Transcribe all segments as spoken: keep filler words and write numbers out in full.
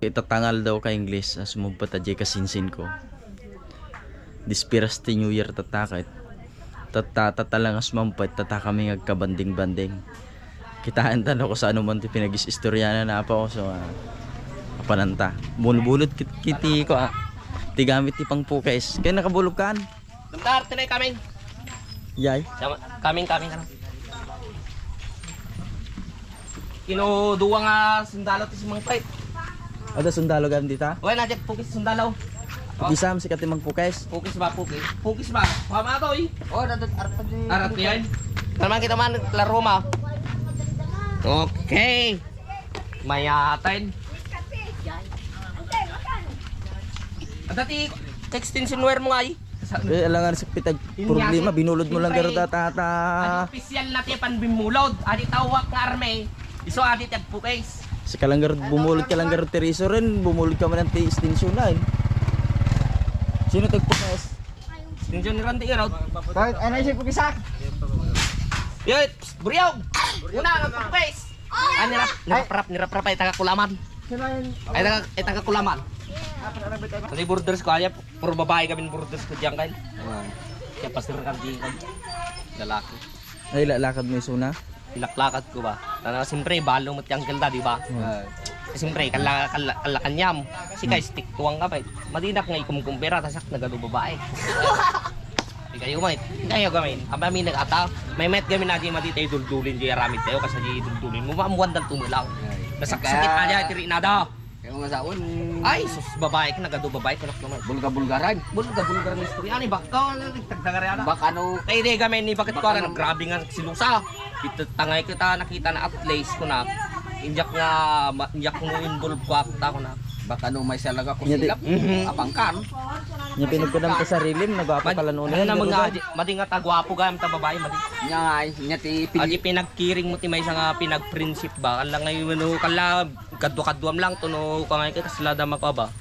Itatangal daw ka English, a sumuppat a diay kasinsin ko. Dispiras ti New Year tatta ket. Tatta, tatta lang a sumuppat, tatta kami nga agkabanding-banding. Kitaen ta no kasano man ti pinag-is-istoryanan na apo, so, ah, apananta. Bulbulot kit-, kiti ko, ah, ti gamit ti pangpukes. Kaya nakabulog kan? Damdar, tinay kaming. Yay. Sama, kaming, kaming, ano? Kino duwa nga sundalo ti sumangpet. Ada sundalo gam dita? Wala na dyan, pukis sundalo. Pukisam, sikat ti mangpukis. Pukis ba, pukis? Pukis ba? Pamatoy. Oh, dadat arta di. Arat yan. Naman kita man, laro ma. Okay. Mayaten. Ada ti extension wire mo nga, eh. Eh, alangan sa pitag problema, binulod mo lang garo tata. Adi opisyal na ti panbimulod. Adi tawag nga arme. Iso adi ti agpukis. Sa kalanggar, bumulod ka lang garo ti riso rin, bumulod ka man ti extension na, eh. Sino tagpukis? Extension ni Randy Irod. Tay, ano yung pukisak? Yoy, Buriog! Una, nagpukis! Ah, nirap, niraprap, niraprap ay taga Kulaman. Sino yun? Ay taga, ay taga Kulaman. Ano yung borders ko, ay, puro babae kami borders ko diyan kayo. Kaya pastor ka di ka lalaki. Ay, lalakad mo isuna? Ilaklakad ko ba? Tana, siyempre, balo mo ti uncle ta, di ba? Hmm. Ah, siyempre, kala, kala, kala kanyam. Kasi kay stick tuwang ka, may. Madinak nga ikumkumpira, tasak nagado babae. Di kayo, may. Di kayo, gamay. Apa, may nag-ata. May met kami na di madi tayo duldulin, di aramid tayo, kasi di duldulin mo, maamuan dal tumulang. Ay. Nasakit-sakit na di, tiri na da. Kaya mga saon. Ay, sus, babae ka, nagado babae, kunak naman. Bulga-bulgaran. Bulga-bulgaran na istorya. Ano, bakto, ano, tagdagari, ano? Bak, ano? Kaya di, gamay ni, bakit ko, ano, grabe nga silusa. Ito, tangay kita, nakita na at least, kunak. Injak nga, ma-, injak mo involve ko, apta, kunak. Baka no may salaga ko silap. Mhm. Apang kan. Nya pinagkudam ta sa rilim, nagwapo ka lan una. Ano na mga adi, madi nga tagwapo gayam ta babae, madi. Nya nga, nya ti pili. Adi pinagkiring mo ti maysa nga pinagprinsip ba? Kala ngay, ano, kala kadwa-kadwam lang to no, kangay ka, kasla da makaba.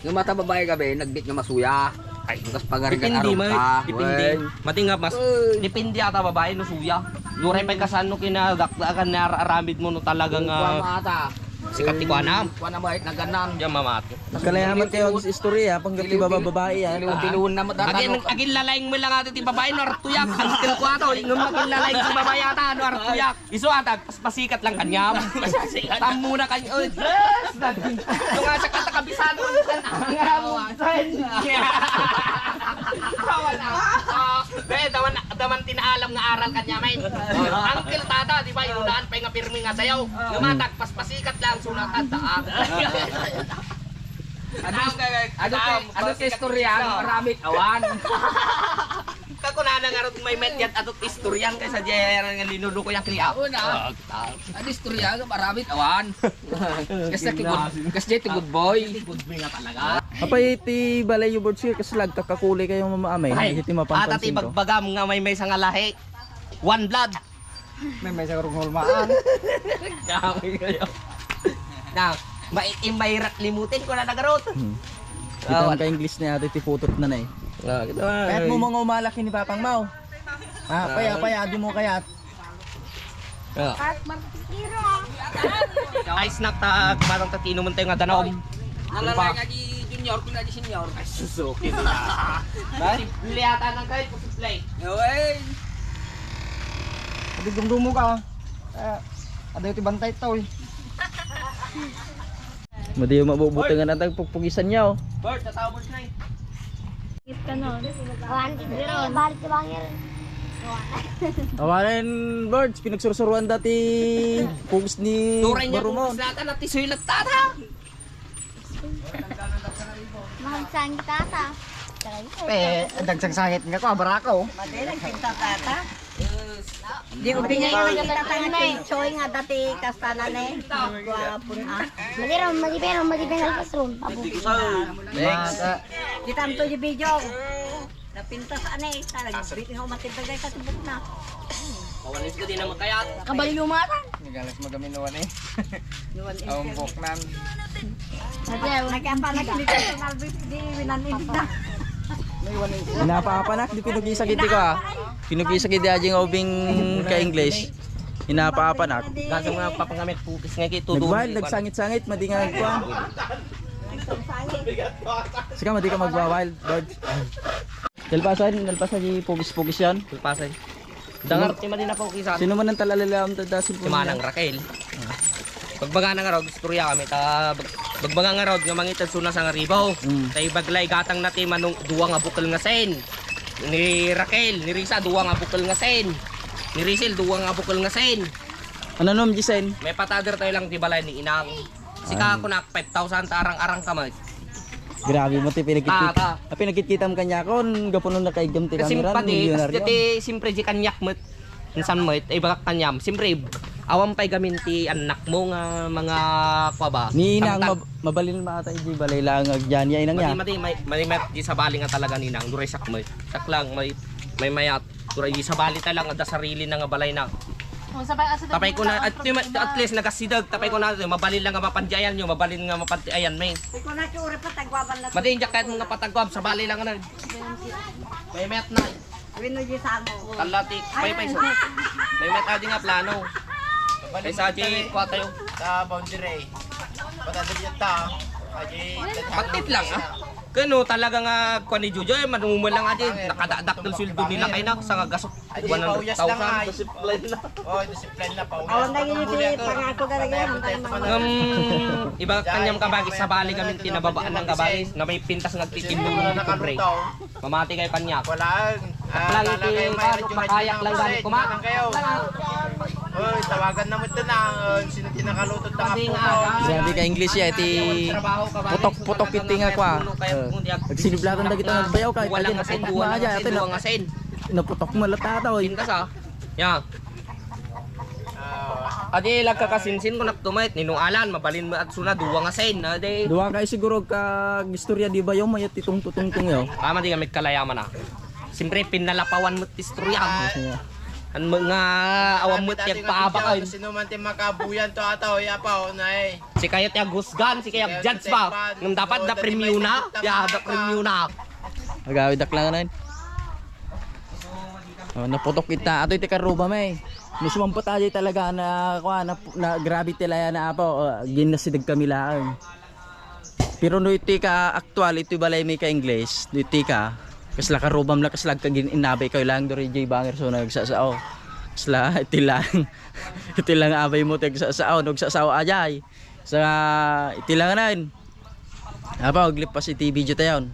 Nga mata babae gabi, nagbit nga masuya. Ay, kas pagarigan. Depende, arog may, ka. Depende. Wen. Mati nga mas, uy, depende ata babae no suya. Luray pa'y kasano kinagakdaakan na ar-, aramid mo no talaga nga. Kuha mo ata. Sikat ti kuanam. Kuha na ba, naganan. Diyan mamati. Kalayaman kayo ang istorya, pang ti bababae, ah. Tilu-, tiluon na mo, agin, agin lalaing mo lang ata ti babae, no, artuyak. Ang skill ko ato, yung agin lalaing ti babae ata, no, artuyak. Isu atag, paspasikat lang kanyam. Paspasikat. Tammo na kanya. Oy, yes! Ito nga sa katakabisado. Ang amutan. Tawa na. Ah, be, daman, daman tinaalam nga aral kanya, men. Uncle Tata, di ba, yung daan pa yung pirmi nga sayaw. Lumatag, paspasikat lang, sunatan, taak. Ano, ano, ano, ano, istorya, no? Maramit, awan. Kakunana nga rot may met yat atot istoryan kaysa di nga linuluko yang klia. Una. Ah, kita. Ang istorya nga maramit awan. Kasi ti good, kasi ti good boy. Good boy nga talaga. Apay ti balay yu, Bords, kasi lagkakakuli kayo mamaamay. Ay, iti mapanpansin ko. Ata ti bagbagam nga may maysa nga lahi. One blood. May maysa nga rugngol maan. Kami kayo. Na, maitim may rat limutin ko na nagarot. Hmm. Kita ka English ni ate ti putot na na eh. Ah, kita nga. Kayat mo mga umalak ni Papang Mau. Ah, paya, paya, adi mo kayat. Ah. Ay, snack ta, kumatang ta, tinuman tayo nga danom. Nalalay nga di junior, kung nga di senior. Ay, sus, okay na. Ha? Simple yata ng kahit simple. Away. Sabi, dumdumo ka. Eh, adayo ti bantay tao eh. Madi yung mabubutangan ang tagpugpugisan niya, oh. Bert, tatawag na eh. Git ka nun. Oh, anti-, balik ka bangir. Awalan, Birds, pinagsursuruan dati pugos ni Barumon. Turay niya pugos nata, natisoy na tata. Magsangit ata. Eh, dagsang sangit nga ko, barako. Madilag pinta tata. Di ko pinay nga kita tayo na eh. Choy nga dati kastana na eh. Guwapo na. Madi ron, madi pero, madi pero, madi pero. Next. Kita ang to di video. Napintas anay, talaga. Bitin ako matibagay sa tubok na. Mawalis ka din ang makayat. Kabalyo matan. Nagalas magamin nuwan eh. Nuwan eh. Ang buknan. Nagkapa na kini ko, Marvin, di winan ibig na. Inapa-apa na, di pinugisa kiti ko ah. Pinugisa kiti ajing ubing ka English. Inapa-apa na. Gasam nga papangamit pukis nga kay tudo. Nag-wild, nagsangit-sangit, madi nga nagkuan. Sika, madi ka magwa-wild, Lord. Nalpasan, nalpasan di pugis-pugis yan. Nalpasan. Dangar, ti madi na pugisan. Sino man ang talalalam to, da, si Manang Raquel. Pagbaga na nga raw, istorya kami, ta, bag-, bagbaga nga raw, nga mangitan suna sa nga ribaw. Mm. Tay baglay gatang na ti manong duwa nga bukel nga sen. Ni Raquel, ni Risa, duwa nga bukel nga sen. Ni Rizel, duwa nga bukel nga sen. Ano nom, Jisen? May patader tayo lang ti balay ni Inang. Sika, kunak, five thousand, arang-arang ka, Mike. Grabe mo, ti pinagkit-, Ah, ta. Ah, pinagkitkitam kanya, kon gapuno na kaigam ti Kasi kamera, pati, milyonaryo. Kasi ti, siyempre, di kanyak, met. Insan, met, ibagak kanyam. Siyempre, awan pay gamin ti anak mo nga mga, kwa ba? Ni Inang, kamag- mab-, mabalin ma ata, iji balay lang, agyan, ya, Inang, ya. Mati, mati, may, may, may, di sabali nga talaga ni Inang, duray sak, met. Sak lang, may, may mayat. Turay di sabali tayo lang, adda sarili na nga balay na. Oh, sabay, asa Tapay ko na, at, at least nagasideg, tapay ko na, mabalin lang nga mapandiayan nyo, mabalin nga mapandiayan, may. Ikaw na, uri pa, tagwaban na. Madi, injak kahit mga patagwab, sabali lang na. May met na. Wino di sango. Kalati, pay, pay, so. May met adi nga plano. Kaysa di, kuha tayo. Sa boundary. Patadali ta. Adi, Batit lang, ah. Kano talaga nga kuan ni Jojo, eh, manumula nga di, nakadakdak ng sweldo nila kay na, sa nga gasok, Ay, di, one hundred thousand. Pauyas lang, ay. Discipline na. Oh, discipline na, pauyas. Awan na yun, pangako talaga yan, ang tayo mga Ngam, iba kanyang kabagis, sabali kami tinababaan ng kabagis, na may pintas nga titindog ng kubre. Mamati kayo kanya. Wala, ah, Lang iti, lalagay may paano, radyo, makayak radyo lang na gani kasi, kuma. Lang kayo. Oy, tawagan na mo ito na, ah, sino tinakaluto ng Pati nga, apo ko? Grabe ka English ya, iti putok-putok iti nga kwa. Trabaho ka ba, puno kayo, Eh, kung di ak-, nagsinublatan da kita nga bayaw ka, walang asin, duwa nga asin, atin, duwa nga asin. Naputok mo lahat ata, oy. Pintas, ah. Ya. Adi, lagka kasinsin ko naktumay, ninungalan, mabalin mo at suna, duwa nga asin, adi. Duwa kayo siguro ka istorya di bayaw, mayat itong tutungtong yo. Tama di kami kalayaman, ah. Siyempre, pinalapawan mo ti istorya. Ano nga, awan mo ti agpaabak, ay. Sino man ti makabuyan to ata, oy, apa, o, na, eh. Si kayo ti aghusgan, si kayo judge ba? Ngem dapat da premyo na. Ya, da premyo na. Agawid ak lang, ano, yun? Oh, naputok ita. Ato iti karuba, may. No sumampat aja talaga na, kuan, na, na, grabe ti laya na apo. Oh, ginasideg kami laeng. Pero no iti ka aktual, iti balay mi ka English, no iti ka, kasla karubam la, kasla agkagin-, inabay kayo lang, duri jay banger, so nagsasao. Kasla, iti lang, iti lang abay mo, tagsasao, nagsasao ajay. Sa, iti lang na yun. Apa, aglipas iti video tayon.